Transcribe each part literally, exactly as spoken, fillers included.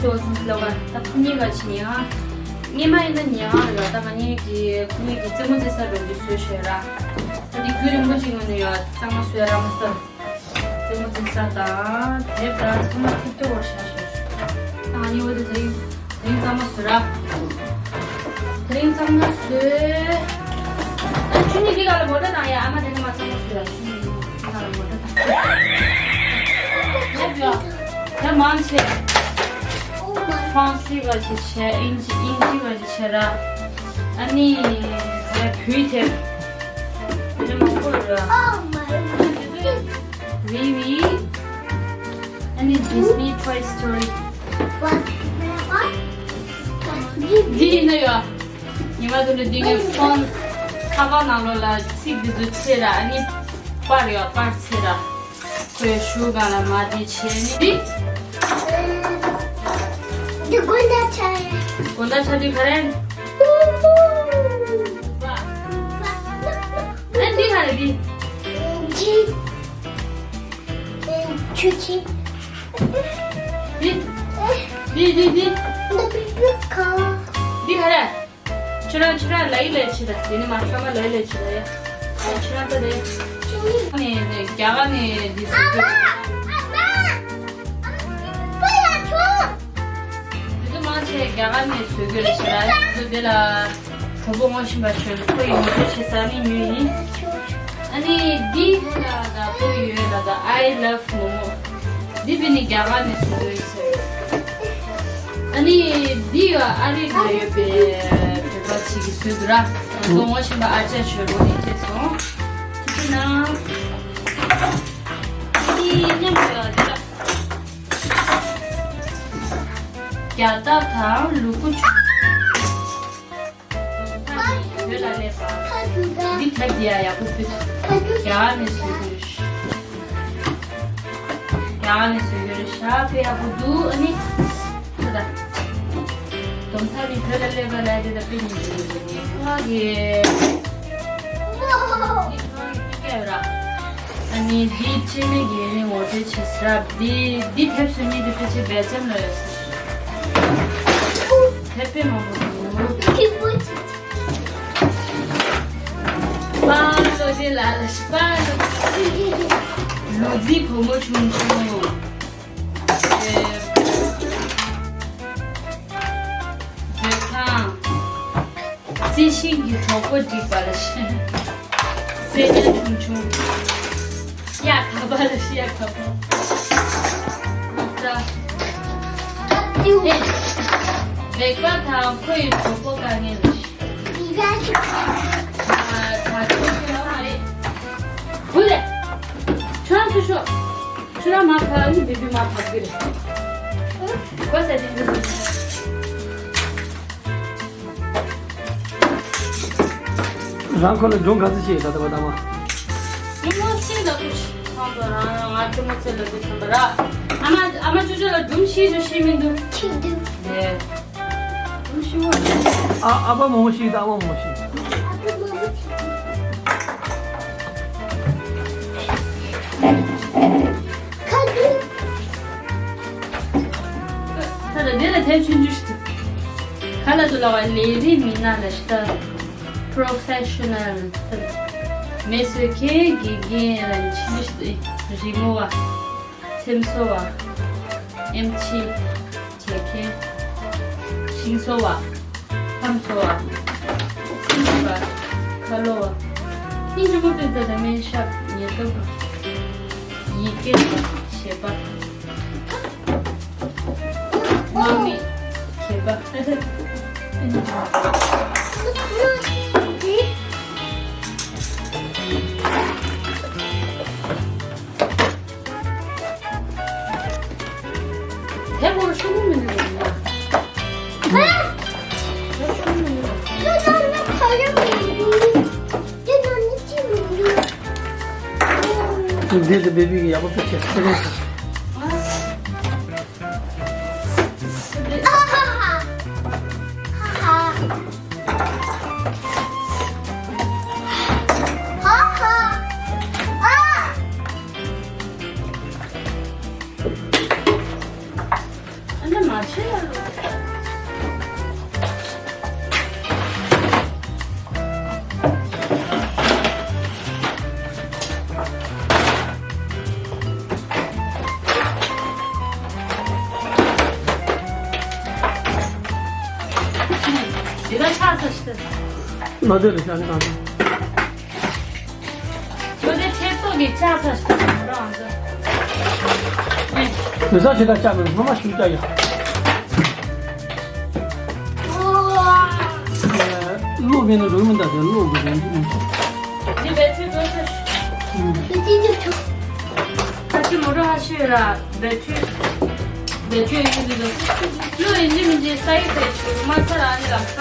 ལོ་ག་ད་ཁོ་གཉིས་ཀ་ཆེ་ཉེ་ཧང་། སྔོན་མ་ཡིན་ན་ཉེ་ཧང་ཡོད། ད་ང་གཉིས་ཀྱི་ཁོ་གཉིས་ཀྱི་རྩེད་མོ་རྩེ་ས་རོགས་ཀྱི་བཟོས་ཤོད་ར། ད་དེ་རྒྱུན་རིང་པོ་ཅིག་ངོས་ནས་ཡོད་གཙང་མ་བཟོས་ར་མ་ས། རྩེད་མོ་རྩེ་ས་དང་དེབ་དང་ཚང་མ་ཐིབ་ཐིབ་བོར་བཞག་ཤོད། ད་ང་གཉིས་འོ་དེ་དེ་རིང་དེ་རིང་གཙང་མ་བཟོས་ར། དེ་རིང་གཙང་མ་བཟོས། ཨ་ཆུ་ནི་འདི་ག་ལ་མོ་ཊ་དང་ཡ། ཨ་མ་དེ་ནི་མ་གཙང་མ་བཟོས་ར། ཆུ་ནི་འདི་ག་ལ་མོ་ཊ་དང་། དེབ་ཡོད། དེབ་མང་ཆེ། ཧྥ་རན་སི་བ་ཞིག་བྱས། ཨིན་ཇི་ཨིན་ཇི་བ་ཞིག་བྱས་ར། ཨ་ནི་དེ་བོད་དེབ་དེ་མང་པོ་ར། བི་བི། ཨ་ནི་Disney Toy Story། འདི་ཡིན་ན་ཡོད། ཉི་མ་དུ་ལ་འདི་ངའི་ཕོན་ཁ་པར་ནང་ལོགས་ལ་ཚིག་འདི་ཚོ་ཚེ་ར། ཨ་ནི་པར་ཡོད། པར་ཚེ་ར། ཁོའི་ཤུ་གང་ལ་མ་དེ་བྱས་ནི་འདི། འདི་དགོན་བདག་ཆ་རེད། དགོན་བདག་ཆ་འདི་ག་རེ། ཨ་འདི་ག་རེ་འདི། ཇི། ཆུ་ཆི། འདི། འདི་འདི་འདི། འདི་ག་རེ། ཁྱོད་རང་ཁྱོད་རང་ལ་ཡི་ལས་བྱེད་ད། དེ་ནི་མ་ཚང་མ་ལ་ཡི་ལས་བྱེད་ད་ཡ། ཨ་ཁྱོད་རང་ལྟ་དེ། ནས་ནས་རྒྱ་གར་ནས་འདི་སུ། ཨ་མ། ཨ་མ། པ་ཡ་ཁྱོད། འདི་ཚོ་མང་ཆེ་རྒྱ་གར་ནས་བཟོ་རྒྱུ་རེད་ཤག་འདི་ཚོ་འདི་ལ་གྲོགས་པོ་ངོ་ཤེས་པ་ཁྱོད་ཁོ་ཡི་ངོ་སྤྲོད་བྱེད་ས་ནི་ཉོས་ཡིན། ཨ་ནི་འདི་ཁོ་ལ་ད་ཁོ་ཡོད་ལ་ད། I love Momo། འདི་བི་ནི་རྒྱ་གར་ནས་བཟོ་རྒྱུ་རེད་ཤག་ཨ་ནི་འདི་ཡོད། ཨ་རི་ལ་ཡོད་པའི་བོད་པ་ཞིག་གིས་བཟོས་འདུག་ར། ང་ཚོ་ངོ་ཤེས་པ་ཨ་ཅག་ཞོལ་པོ་ནས་ཁྱེར་སོང་། ཐུགས་རྗེ་གནང་། འདི་མཉམ་དུ་ཡོད་འདི་ལ། རྒྱ་སྟག་དང་ལུ་གུ་ཆུང་། བོད་ལ་སླེབས་པ། འདི་དེབ་འདི་ཡ་ཡག་པོ་ཕུད། རྒྱ་གར་ནས་བཟོས་དགོས། རྒྱ་གར་ནས་བཟོས་དགོས་རེད་ཤག་དཔེ་ཡག་པོ་འདུག་ཨ་ནི་ཁ་ད། དོམ་ཐག་ནི་བོད་ལ་སླེབས་པ་ལ་དེ་ད་དཔེ་ཉིན་དུ་ཡོད་ནི་ང་གི་ང་གི་དཔེ་སྐྱ་ཡོད་ར། ཨ་ནི་འདི་ཅི་མི་གི་ནི་ངོ་སྤྲོད་བྱེད་ས་ར། འདི་འདི་དེབ་བཟོ་མི་འདི་ཕལ་ཆེར་སྦེལ་ཇམ་ལ་ཡོད་ས། དེབ་དཔེ་མང་པོ་འདུག་པཱ་ལོ་རྗེ་ལ་ལ་ཤི་པཱ་ལོ། ལུག་རྫི་བུ་མོ་ཆུང་ཆུང་། བོད་ཁང་། རྩི་ཤིང་གི་གྲོགས་པོ་སྒྲིག་པ་ལ་ཤི། སེ་ཉ་ཆུང་ཆུང་། གཡག་ཁ་པ་ལ་ཤི། གཡག་ཁ་པ། ཨ་ཙ། ཨེ། ལེགས་པ་དང་ཁོ་ཡི་གྲོགས་པོ་དཀའ་ངལ་ལ་ཤི། ཨ། ད་ཁྱོད་ཁྱོད་ཡོད་མ་རེད། བུ་རེད། ཁྱོད་རང་ཚོ་ཤོག་ཁྱོད་རང་མ་ཕ་ནི་བི་བི་མ་ཕ་གི་རེད། གོ་ས་དེ་འདི་རེད། རང་ཁོ་ལ་སྒྲུང་ག་ཚོད་བཤད་ཡོད་ད་ལྟ་བ་ད་མ། སྒྲུང་ལོ་ཤེས་ལ་ཁུ་ཤི་ཁང་དུ་རང་རང་ང་ཁྱོད་མོ་ཚེ་ལ་དུ་ཐམ་པ་ར། ཨ་མ་ཨ་མ་ཅོ་ཅོ་ལ་སྒྲུང་ཤེས་དུ་ཤེས་མི་འདུག་ཤེས་འདུག་ལེ། སྒྲུང་ཤེས་བ། ཨ་ཨ་ཕ་མང་པོ་ཤེས་ད་ཨ་མ་མང་པོ་ཤེས། ཁ་དུ། ཁ་ལ་དེ་ལ་དེ་ཆུང་ཆུང་ཞིག་ཁ་ལ་དུ་ལ་བ་ལས་རིགས་མི་སྣ་ལ་ཤི་ད། Professional། མེ་གསོད་མཁན། དགེ་རྒན། ར་ཆི་རི་མོ་བ། ཚེམ་བཟོ་བ། ཨེམ་ཆི། བྱེད་མཁན། ཤིང་བཟོ་བ། ཁམས་བཟོ་བ། ཚིག་བ། ཁ་ལོ་བ། ཨིན་ཇི་མོ་ཏོ་ད་ད་སྨན་ཞབས། ཉེ་ཏོག་ཡི་གེ་བ། བྱེད་པ། དམག་མི། གད་པ། དེ་མོར་ཤུ་གུ་མི་འདུག་ཡིན་ན། དེ་ཤུ་གུ་མི་འདུག་འདི་ལ་བེ་བི་གི་ཡག་པོ་ཕེབས་ཤག་ཚེ་རིང་ས། ཨ་ནི་མ་བྱེད་ལ། དེ་ལ་ཆགས་ས་ཞིག་ལ་དེ་ལ་ཆགས་ས་དང་། ཁྱོད་དེ་ཆེ་ཏོག་གི་ཆགས་ས་ཞིག་ལ་རང་ཚོ། མི་ས་ཞིག་ལ་ཆགས་མི་སྔོན་མ་ཞུ་ཆགས་ཡ། ལོ་མིན་ན་རུ་མིན་ད་དེ་ལོ་དགོས་དོན་ཅི་མིན། འདི་བེད་སྤྱོད་བཟོ་ས་ཞིག་ཁ་ཅིག་མོ་ཊ་ཧ་ཤོད་ར། བེད་སྤྱོད། བེད་སྤྱོད་ཡིན་འདི་ལ། བློ་ཡིན་འདི་མིན་འདི་ས་ཡིག་དེ་མ་ས་ར་ནི་ལམ་ས་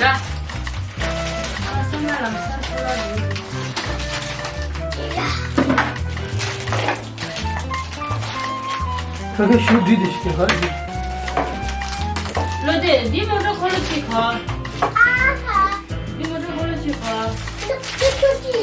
ར། མ་ས་ན་ལམ་ས་ཁོ་ར་ཡིན། ཁ་ཁ་ཞུ་འདི་འདི་ཞིག་ག་རེ། བློ་དེ་འདི་མོ་ཊ་ཁོ་ལོ་ཅིག་ག་འདི་མོ་ཊ་ཁོ་ལོ་ཅིག་ག་འདི་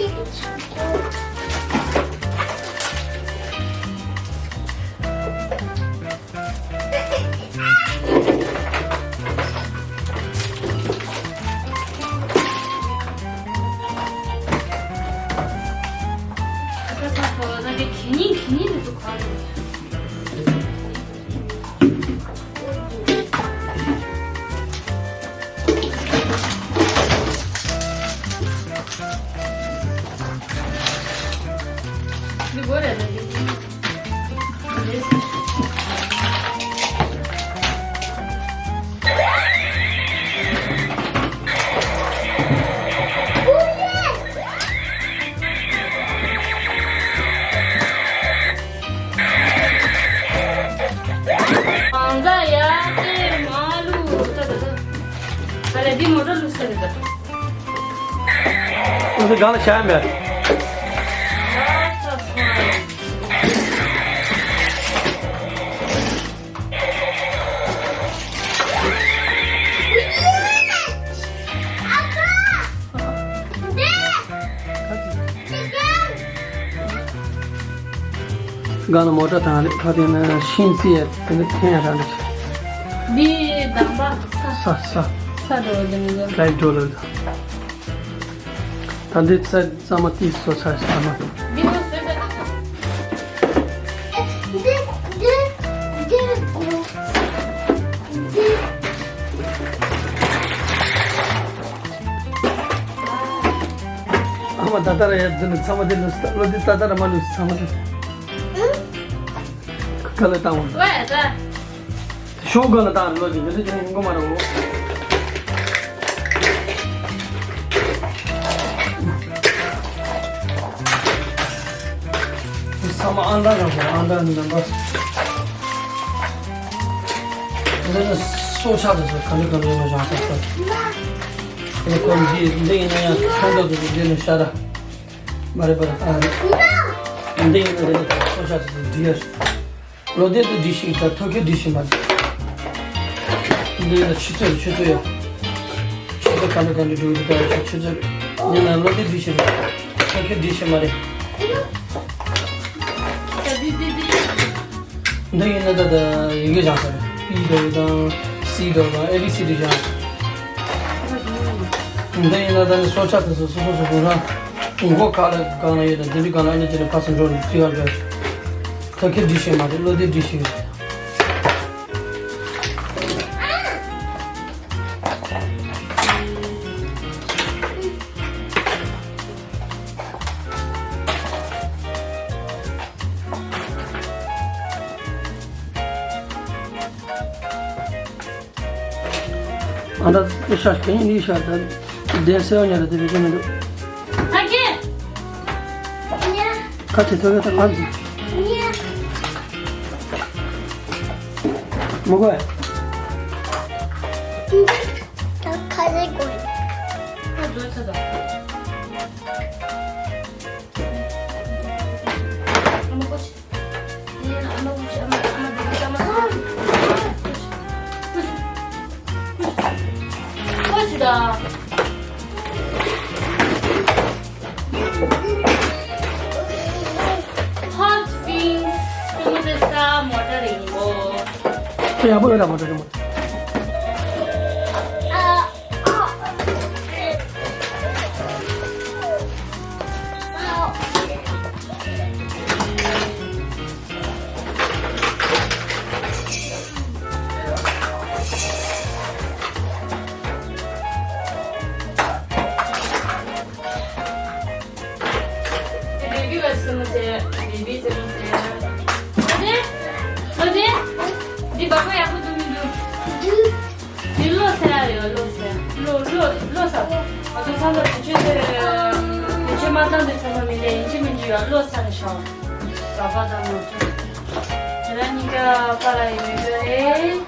སྒོ་རེད་ད་འདི། གང་ཟག་ཡ་ཏེ་མ་ལུ་ད་ད་ད། ད་ལེ་འདི་མོ་ཊ་ལུ་ས་རེད་ད། འདི་གང་ལ་བྱ་མེད། གང་ལ་མོ་ཊ་དང་རེད་ཁ་དེ་ནི་ཤིང་རྩི་ཡ་དེ་ནི་འཐེན་ཡ་རང་རེད། འདི་དང་པ་ས་ས་ས་འགྲོ་ལ་འདི་ནི་ལ་ད་འདི་ཚ་ཚང་མ་ཏིས་སོ་ཚ་ཞིག་ཚང་མ། འདི་ནི་སོས་ས་ད་ད། འདི་འདི་འདི་འདི། ཨ་མ་ད་ལྟ་ར་ཡ་འདི་ནི་ཚང་མ་འདི་ལུས་ལོ་འདི་ད་ལྟ་ར་མ་ལུས་ཚང་མ་འདི། ག་ལ་བཏང་བ། ཝེ་ད། ཤོག་ག་ལ་བཏང་ལོ་འདི་འདི་ཅི་ཡིན་གོ་མ་ར་འོ། ཚང་མ་ཨང་གྲངས་རང་བཞིན་ཨང་གྲངས་ནམ་པར། འདི་ནི་སྲོག་ཆགས་དེ་ཚོ་ག་འདྲ་ག་འདྲ་ཡོད་ན་བཞག་ས་ཚོ། འདི་ཁོ་འདི་འདི་ཡིན་ན་ཡང་ཚོང་རྒྱག་དུས་འདི་ནི་ཤ་ར། མ་རེད་པ་རེད་ཨ་རེད། འདི་ཡིན་ན་འདི་ནི་སྲོག་ཆགས་དེ་ཚོ་འདི་ཡ། ལོ་དེབ་དེ་འབྲི་ཤེས་ད་ཐོ་ཁེ་འབྲི་ཤེས་མ་རེད། འདི་ཡིན་ན་ཆུ་ཚོད་ཆུ་ཚོད་ཡ། ཆུ་ཚོད་ག་འདྲ་ག་འདྲ་འགྲོ་གི་ད་ཆུ་ཚོད་ཡིན་ན་ལོ་དེབ་འབྲི་ཤེས་རེད། ཐོ་ཁེ་འབྲི་ཤེས་མ་རེད། འདི་ཡིན་ན་ད་ད་ཡི་གེ་སྦྱང་ས་རེད། པི་འདྲ་བོ་དང་སི་འདྲ་བོ་དང་ཨེ་བི་སི་ཌི་སྦྱང་། འདི་ཡིན་ན་ད་ནི་སྲོག་ཆགས་དེ་ཚོ་སོ་སོ་སོ་སོ་རང་མགོ་ཁ་ལ་གང་ལ་ཡོད་དང་དེ་འདྲ་གང་ལ་ཨ་ནི་དེ་ནི་ཕར་ཚུར་འགྲོ་ནས་ཅི་ག་འགྲོ། ཐོ་ཁེ་འབྲི་ཤེས་མ་རེད་ལོ་དེབ་འབྲི་ཤེས་རེད། ཨ་ད་ཤ་ཤ་ཡིན་ནི་ཤ་ད་དེ་སེ་བ་ཉ་ད་དེ་བེ་ཀེ་མི་འདུག་ཁ་ཆེ་ཐོ་བེ་ད་ཁ་ཟིག་མོ་གོ་ཡ། ད་ཁ་ཟིག་གོ་ཡ། ཁ་ཟོས་ཚ་ད། ཨ་མ་ཀོ་ཆི། ཨ་མ་ཀོ་ཆི། ཨ་མ་ཨ་མ་ཨ་མ་ཨ་མ། ཀོ་ཆི་ད། Hot wings. ཀུ་མུ་ཏི་ས་མོ་ཊ་རིང་པོ། ཁྱོད་ཡག་པོ་ཡོད་ད་མོ་ཊ་རིང་པོ། ཚང་མ་བེད་སྤྱོད་དེ་བེད་སྤྱོད་མ་བཏང་དུས་ཚང་མ་མི་ལས་ཡིན་གཅིག་མིན་གཅིག་ཡོད་བློ་ཚ་ནས་ཤོག་ར་པ་དང་ནོར་ཅོ། དེ་ར་གཉིས་ཀ་པ་ལ་ཡིན་མི་དགོས་རེད།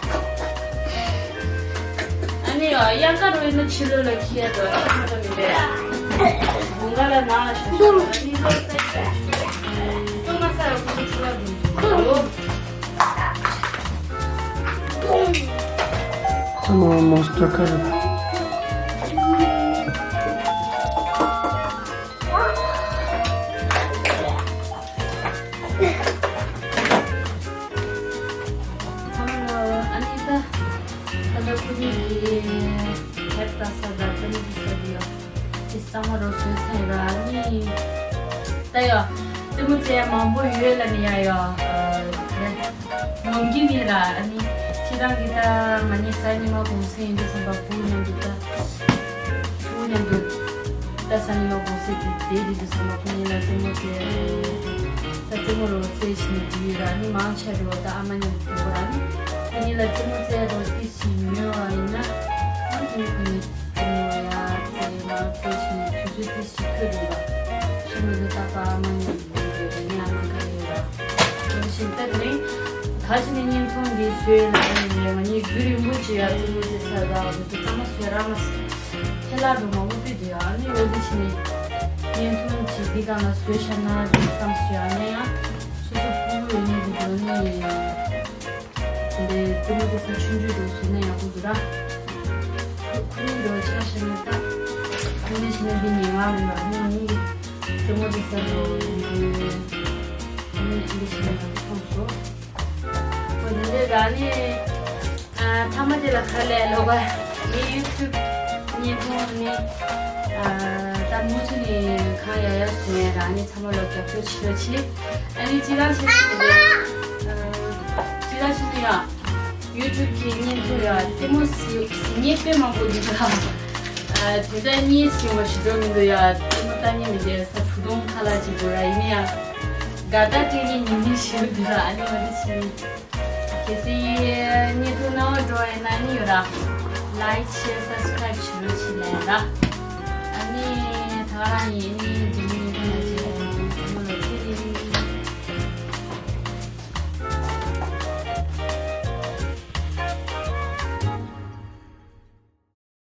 ཨ་ནི་ཡང་དཀར་རུ་ཡིན་ན་ཕྱི་ལོགས་ལ་ཁྱི་ཡ་དོ་ཨ་ནི་མི་འདུག་དགུན་ཁ་ལ་ནང་ལ་ཤོག་ཤོག་ཨ་ནི་ལོ་ས་ཡི་ཤོག་ཤོག་ང་ས་ཡ་ཁུ་ཁུ་ཆུ་བ་འདུག་ཚང་མ་མོ་སྟོ་ཁ་རེད། ཚང་མ་ལོ། ཨ་ནི་ད་ད་ལྟ་ཁོ་གཉིས་ཀྱི་ཁྱད་ལྟ་ས་དང་རྩེད་མོ་རྩེ་ས་དེ་ཡོད། དེ་ཚང་མ་རོ་བཟོས་ཚར་ཡོད་ར། ཨ་ནི་ད་ཡོད་རྩེད་མོ་རྩེ་ཡ་མང་པོ་ཡོད་ལ་ནི་ཡ་ཡོད་རེད། ངོམ་གྱི་མེད་ར། ཨ་ནི་ཁྱེད་རང་གི་ད་ང་གཉིས་གཟའ་ཉི་མ་གུང་སེང་ཡིན་དུས་ཙམ་པ་བུ་མཉམ་དུ་ད་བུ་མཉམ་དུ་ད་གཟའ་ཉི་མ་གུང་སེང་དེ་དེ་དུས་ཙམ་པ་ཁོ་གཉིས་ལ་རྩེད་མོ་རྩེ་ད་རྩེད་མོ་རོ་རྩེ་བཞིན་དུ་ཡོད་ར། ཨ་ནི་མང་ཆེ་རུ་ད་ཨ་མ་མཉམ་དུ་འགྲོ་ར། ཨ་ནི་ཁོ་གཉིས་ལ་རྩེད་མོ་རྩེ་རོ་ཏི་ཞིག་ཉོས་པ་ཡིན་ན་ཨ་ནི་ཁོ་གཉིས་རྩེད་མོ་ཡ་རྩེ་མ་རྩེ་བཞིན་དུས་ཚོད་ཏི་ཞིག་འཁོར་རེད་པ། ཤི་མ་དུ་ད་པ་ཨ་མ་མཉམ་དུ་འགྲོ་ར། ཨ་ནི་ཨ་མ་ག་རེ་ཡོད་ར། ཞིག་ལྟ་དེ་རིང་ད་ཅི་ནས་བརྙན་ཐུང་འདི་བཟོས་ལ་ཡིན་ནས་ང་གཉིས་རྒྱུན་རིང་པོ་ཅིག་ཡ་རྩེད་མོ་རྩེ་ས་དང་འདི་ཚོ་གཙང་མ་བཟོས་ར་མ་ཟེར་ཁྱེད་ལ་འགྲོ་མང་པོ་སྤྲད་དུ་ཡ། ཨ་ནི་འོ་འདི་ཕྱི་ནས་བརྙན་ཐུང་ཅིག་འདི་སྒང་ལ་བཟོས་བཞག་ན་འདི་བསམ་སོང་ཡ། ཨ་ནི་ཡང་སོ་སོ་ཕྲུ་གུ་ཡོད་ནི་འདི་ཚོ་ནི་དེ་འདྲའི་རྩེད་མོ་རྩེ་ས་ཆུང་ཆུང་འདྲ་བཟོས་ན་ཡག་པོ་འདུག་ར། ཁོ་ཁོ་གཉིས་འགྲོ་ཆ་བཞག་ན་ད་འོ་འདི་ཕྱི་ནས་འདི་ཉེ་བ་མིན་པ་ཨ་ནི་ང་གཉིས་རྩེད་མོ་རྩེ་ས་འགྲོ་ཡིན་དུས། ཨ་ནི་འདི་ཞིག་ལ་ཐོངས་སོ། ཁོ་འདི་འདྲའི་ར་ནི། ཨ། མཐའ་མ་དེ་ལ་ཁ་ལས་ལོག་པ། ངའི་ཡུ་ཊུབ་བརྙན་ཐུང་ནི། ཨ། ད་མུ་མཐུད་ནས་གང་ཡག་ཡག་བཟོ་ཡ་ར་ནི་ཚང་མ་ལོ་རྒྱབ་སྐྱོར་བྱེད་རོགས་གྱིས། ཨ་ནི་སྤྱིར་བཏང་བྱས་ན་དེ། ཨ། སྤྱིར་བཏང་བྱས་ན་ཡང་། ཡུ་ཊུབ་གི་བརྙན་ཐུང་ཡ་ལྟད་མོ་གཟིགས་གཟིགས་མཁན་དཔེ་མང་པོ་འདུག་ད། ཨ། དེ་ད་གཉིས་གཟིགས་པ་ཞིག་འགྲོ་མི་འདུག་ཡ། ལྟད་མོ་ལྟ་མཁན་མི་འདུག་ས་བུ་དུང་ཁ་ལག་ཅིག་འདུག་ར། ཡིན་ན་ཡང་དགའ་ད་སྤྲད་མཁན་ཉིན་མིན་ཞིག་འདུག་ར། ཨ་ནི་ང་ཚོ་ཕྱིན། གལ་སྲིད་བརྙན་ཐུང་རྣ་བར་འགྲོ་བ་ཡིན་ན་ནི་ཡོད་ར། ལའིཀ་ཤེར་སབ་སི་ཀ་རའིབ་བྱེད་རོགས་བྱེད་ལན་ར། ཨ་ནི་ད་ག་རང་ཡིན། ཨ་ནི་རྗེས་